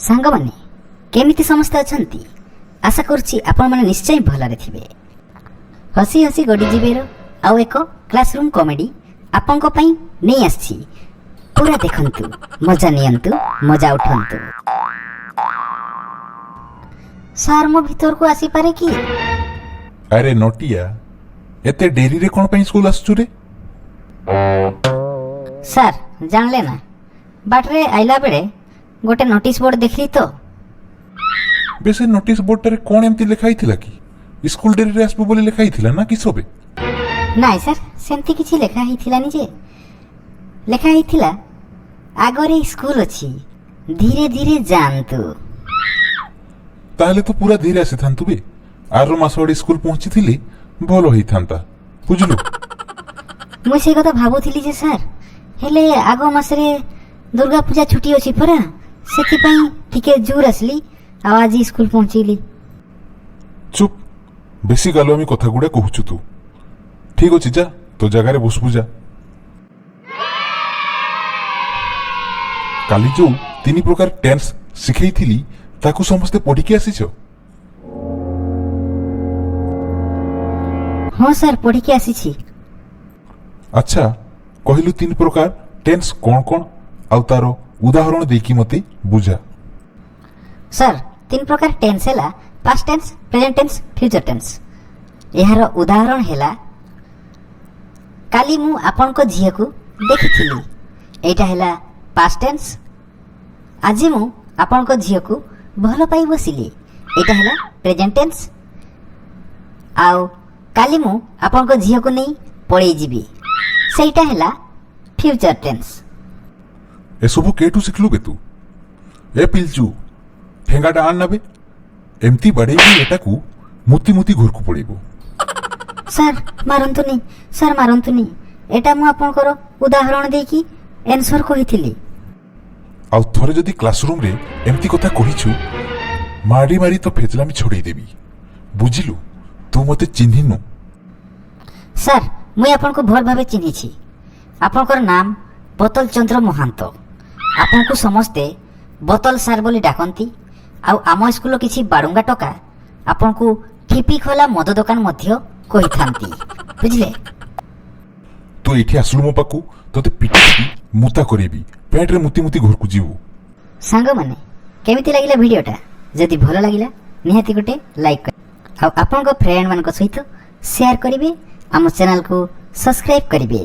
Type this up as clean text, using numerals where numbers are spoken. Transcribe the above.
ସାଙ୍ଗମାନେ, କେମିତି ସମସ୍ତେ ଅଛନ୍ତି? ଆଶା କରୁଛି ଆପଣମାନେ ନିଶ୍ଚୟ ଭଲରେ ଥିବେ। ହସି ହସି ଗଡ଼ିଯିବେର ଆଉ ଏକ କ୍ଲାସରୁମ୍ କମେଡ଼ି ଆପଣଙ୍କ ପାଇଁ ନେଇ ଆସିଛି। ପୁରା ଦେଖନ୍ତୁ, ମଜା ନିଅନ୍ତୁ, ମଜା ଉଠାନ୍ତୁ। ସାର୍, ମୁଁ ଭିତରକୁ ଆସିପାରେ କି? ଆରେ ନଟିଆ, ଏତେ ଡେରିରେ କ'ଣ ପାଇଁ ସ୍କୁଲ ଆସୁଛୁ ରେ? ସାର୍, ଜାଣିଲେ ନା, ବାଟରେ ଆଇଲା ବେଳେ ଗୋଟେ ନୋଟିସ୍ ବୋର୍ଡ଼ ଦେଖିଲି ତ। ବେ, ସେ ନୋଟିସ୍ ବୋର୍ଡଟାରେ କ'ଣ ଏମିତି ଲେଖା ହେଇଥିଲା କି? ସ୍କୁଲ ଡେରିରେ ଆସିବୁ ବୋଲି ଲେଖା ହେଇଥିଲା ନା କିସ ବେ? ନାଇଁ ସାର୍, ସେମିତି କିଛି ଲେଖା ହେଇଥିଲାନି ଯେ। ଲେଖା ହେଇଥିଲା, ଆଗରେ ସ୍କୁଲ ଅଛି, ଧୀରେ ଧୀରେ ଯାଆନ୍ତୁ। ତାହେଲେ ତ ପୁରା ଧୀରେ ଆସିଥାନ୍ତୁ ବେ। ଆର ମାସ ଆଡ଼େ ସ୍କୁଲ ପହଞ୍ଚିଥିଲେ ଭଲ ହେଇଥାନ୍ତା, ବୁଝିଲୁ? ମୁଁ ସେଇ କଥା ଭାବୁଥିଲି ଯେ ସାର୍, ହେଲେ ଆଗ ମାସରେ ଦୁର୍ଗା ପୂଜା ଛୁଟି ଅଛି ପରା, ସେଥିପାଇଁ ଟିକେ ଜୋର ଆସିଲି ଆଉ ଆଜି ସ୍କୁଲ ପହଞ୍ଚିଲି। ଚୁପ୍, ବେଶୀ ଗାଲୁଆମି କଥା ଗୁଡ଼ା କହୁଛୁ ତୁ। ଠିକ ଅଛି, ଯା, ତୋ ଜାଗାରେ ବସବୁ ଯା। କାଲି ଯୋଉ ତିନି ପ୍ରକାର ଟେନ୍ସ ଶିଖେଇଥିଲି, ତାକୁ ସମସ୍ତେ ପଢିକି ଆସିଛ? ହଁ ସାର୍, ପଢ଼ିକି ଆସିଛି। ଆଚ୍ଛା କହିଲୁ, ତିନି ପ୍ରକାର ଟେନ୍ସ କ'ଣ କ'ଣ, ଆଉ ତାର ଉଦାହରଣ ଦେଇକି ମତେ ବୁଝା। ସାର୍, ତିନି ପ୍ରକାର ଟେନ୍ସ ହେଲା past tense, present tense, future tense. ଏହାର ଉଦାହରଣ ହେଲା, କାଲି ମୁଁ ଆପଣଙ୍କ ଝିଅକୁ ଦେଖିଥିଲି। ଏଇଟା ହେଲା ପାଷ୍ଟ ଟେନ୍ସ। ଆଜି ମୁଁ ଆପଣଙ୍କ ଝିଅକୁ ଭଲ ପାଇ ବସିଲି। ଏଇଟା ହେଲା ପ୍ରେଜେଣ୍ଟ ଟେନ୍ସ। ଆଉ କାଲି ମୁଁ ଆପଣଙ୍କ ଝିଅକୁ ନେଇ ପଳେଇ ଯିବି, ସେଇଟା ହେଲା ଫ୍ୟୁଚର ଟେନ୍ସ। ଏସବୁ କେଠୁ ଶିଖିଲୁ ବେ ତୁ? ଏ ପିଲଚୁ, ଠେଙ୍ଗାଟା ଆଣ ନା ବେ। ଏମିତି ବାଡ଼େଇବି ଏଟାକୁ, ମୁତି ମୁତି ଘରକୁ ପଳେଇବ। ସାର୍ ମାରନ୍ତୁନି, ସାର୍ ମାରନ୍ତୁନି। ଏଇଟା ମୁଁ ଆପଣଙ୍କର ଉଦାହରଣ ଦେଇକି ଆନ୍ସର କହିଥିଲି। ଆଉ ଥରେ ଯଦି କ୍ଲାସରୁମରେ ଏମିତି କଥା କହିଛୁ, ମାଡ଼ି ମାରି ତ ଫେଜଲାମି ଛଡ଼େଇ ଦେବି, ବୁଝିଲୁ? ତୁ ମତେ ଚିହ୍ନିନୁ। ସାର୍, ମୁଇଁ ଆପଣଙ୍କୁ ଭଲ ଭାବେ ଚିହ୍ନିଛି। ଆପଣଙ୍କର ନାମ ବୋତଲ ଚନ୍ଦ୍ର ମହାନ୍ତ। ଆପଣଙ୍କୁ ସମସ୍ତେ ବୋତଲ ସାର୍ ବୋଲି ଡାକନ୍ତି। ଆଉ ଆମ ସ୍କୁଲର କିଛି ବାଡ଼ୁଙ୍ଗା ଟୋକା ଆପଣଙ୍କୁ ଠିପି ଖୋଲା ମଦ ଦୋକାନ ମଧ୍ୟ କହିଥାନ୍ତି, ବୁଝିଲେ? ତୁ ଏଇଠି ଆସିଲୁ ମୋ ପାଖକୁ, ତୋତେ ପିଟି ପିଟି ମୁତା କରେଇବି, ପ୍ୟାଣ୍ଟରେ ମୁତି ମୁତି ଘରକୁ ଯିବୁ। ସାଙ୍ଗମାନେ, କେମିତି ଲାଗିଲା ଭିଡ଼ିଓଟା? ଯଦି ଭଲ ଲାଗିଲା, ନିହାତି ଗୋଟେ ଲାଇକ୍ କରିବେ ଆଉ ଆପଣଙ୍କ ଫ୍ରେଣ୍ଡମାନଙ୍କ ସହିତ ସେୟାର କରିବେ। ଆମ ଚ୍ୟାନେଲକୁ ସବସ୍କ୍ରାଇବ୍ କରିବେ।